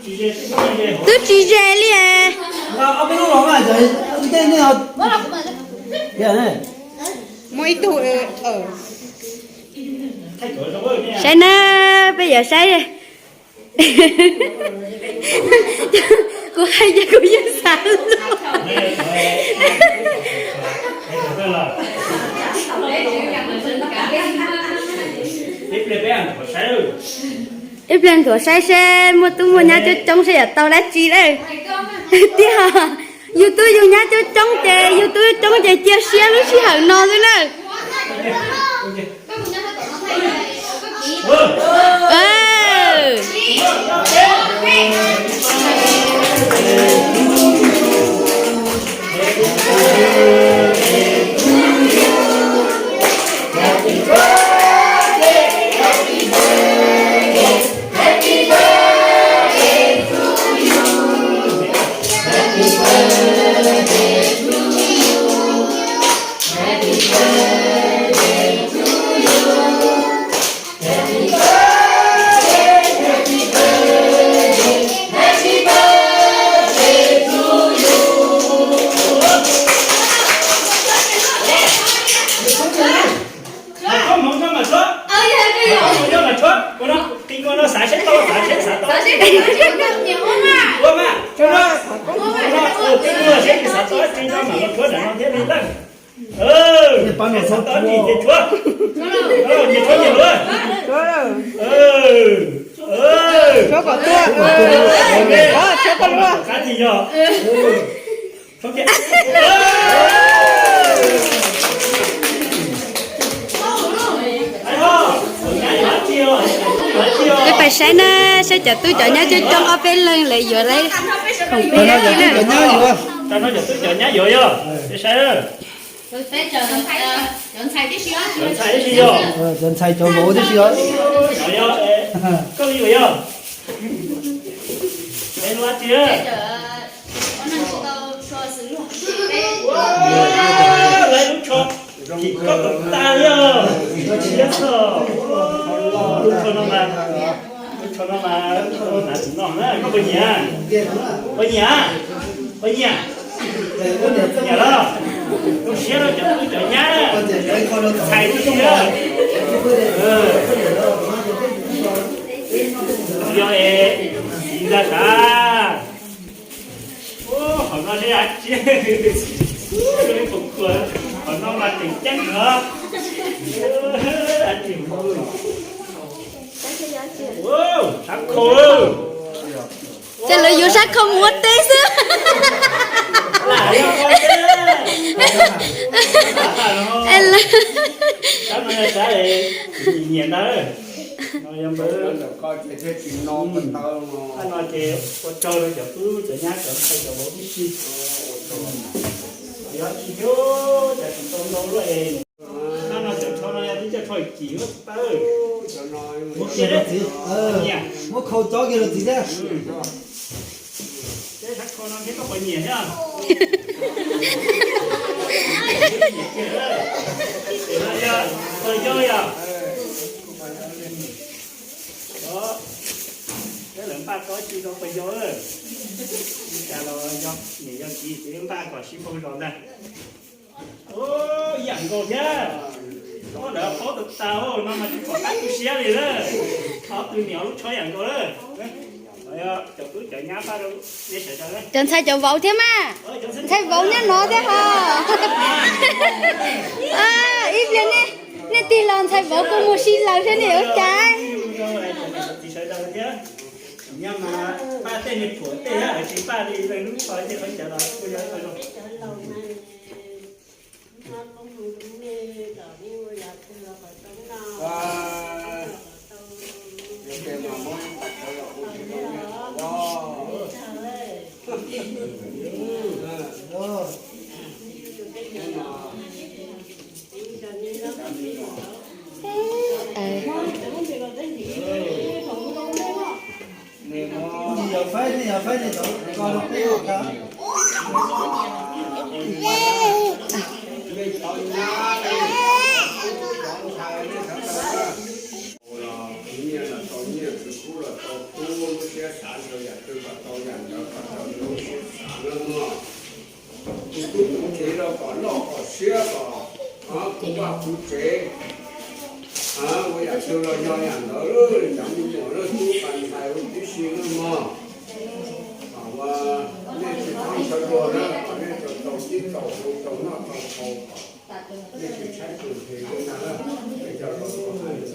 Twb, twb tsis ze li. Muaj ib tug, saib na, peb yuav saib. Kuv hais ces kuv yeej xav lus. Ib pliag nthuav saib seb muaj tub muaj nyab coob coob seb yuav tau dab tsi lawm. Tiag, yus tub yus nyab coob coob ces yus tub coob ces cia siab lub sij hawm no xwb na. Koj hmoov nrog mas tshuab, koj hmoov nrog mas tshuab, ua no, qi nkaus no xav seb tau, xav seb xav tau. Ua mas, ua no, ua no, qi nkaus seb nws xav tau, qi nkaus mas tshuab nram no thiab li lawm. Xav tau ces tshuab, nyias tshuab nyias luaj. Tshuab kom tuaj, tshuab kom luaj. Qab ti yog. Peb pais saib na, saib cov tub cov nyab coob coob ob peb leeg lawv yuav lawv khoom peb na. Cov tub cov nyab yuav yog, saib, cov ntxhais tib si yog, cov ntxhais cov vauv tib si os. Koj li yuav yog, es lub tsi, lub tsho, koj kom tag li os. Lub tsho no mas, lub tsho no mas, lub tsho no mas, koj puas nyiam? Puas nyiam? Puas nyiam? Nyiam los? Zoo siab rau cov tub cov nyab, ntxhais tib si na. Yog es, txiv ntxawm sav. Qhov no seb av tsi, qhov no mas tseem ceeb heev. Sab khau. Ces lawv yuav sab khau mus ua teb xwb. Es lawv, nyiam ntawd. No yog npawg, no ces ua tsaug rau cov tub cov nyab cov ntxhais cov vauv tib si. Yog tsis thiab cas tsis tau ntau luaj es. No no cov tsho no yog tib cov tsho kim ua tawb. Muab kiag rau txiv, muab khau cob kiag rau txiv thiab. Sab khau no thiab koj puas nyiam thiab? Yog, yog, yog. Peb lawv npaj tau tsi rau puas yau, li cas los yog niam yog txiv ces npaj kom sib npaug zos ntag. Ib yam nkaus thiab. Ob ntawd paub tau tas no mas tsis pom qab tu siab li lawm. Ob tug niam lub tsho yam nkaus lawm. Cov tub cov nyab pab rau nej sawv daws. Cov ntxhais cov vauv thiab mas. Ntxhais vauv nyob no thiab hos. Ib pliag nej tig los ntxhais vauv kuj mus sib laws thiab ne ua cas. Nyob mas npaj tej niag phuam tej thiab tsis npaj li lub tsho tej qhov cawv los kuj yog ib qho zoo. Nej cov nyab, cov ntxhais, nej sawv daws na, los khwv nyiaj los tau nyiaj, khwv kub los tau kub, lub siab xav rau yam twg los tau yam ntawd, kom raws li lub siab xav na mog. Tus tub tus kiv los kom loj kom siab, kom puv vaj puv tsev, ua yam twg los yog yam ntawd. Cov me nyuam loj tub pas ntxhais ua tib si na mog. Kom ua, nej tsis txhob ntshaw dua na, kom nej tau tib tau hau, tau noj tau haus, kom nej tsis tshaib tsis nqhis li ntag na. Peb cov laus tuaj hais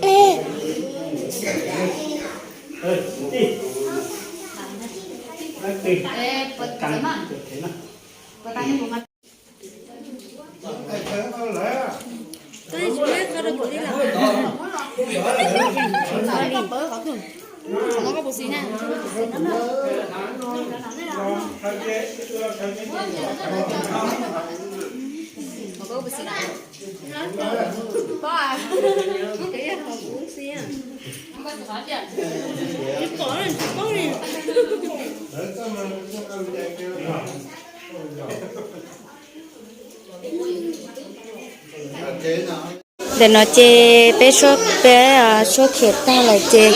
Ntawm no ces peb suab, peb suab khiav tag lawm ces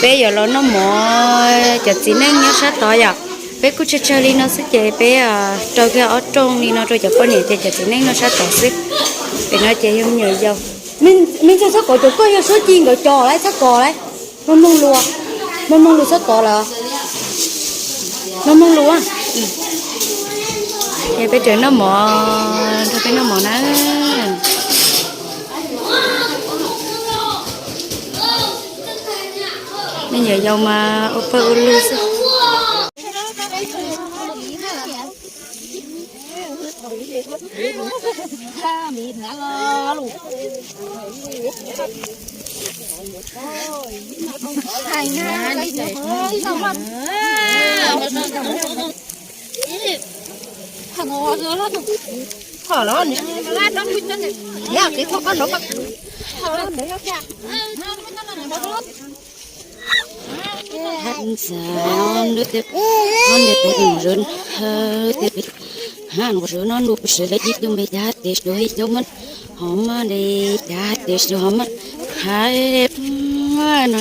peb yuav los noj mov cov txiv neej nyob sab tod yom. Peb kuj tsawg tsawg li no xwb ces peb rau kiag ob rooj li no rau cov poj niam ces cov txiv neej noj sab tod xwb. Pem no ces yog me nyuam yaus. Me ntxawg Txhob Kov, cov koj yog suab ci nkawd cov lawm Txhob Kov lawm. Mloog mloog lus, mloog mloog lus Txhob Kov lawm. Mloog mloog lus. Ces peb tseem noj mov, nrog peb noj mov na. Me nyuam yaus mas ua pawg ua lug xwb. Hab ntxawg, nruab tias, nruab tias peb mus zov, tias peb, hab mus zov no nruab pes sawv lawv tib tug npe cas tes sawv ib cov mab, hov mab li cas tes sawv hov mab, hab no.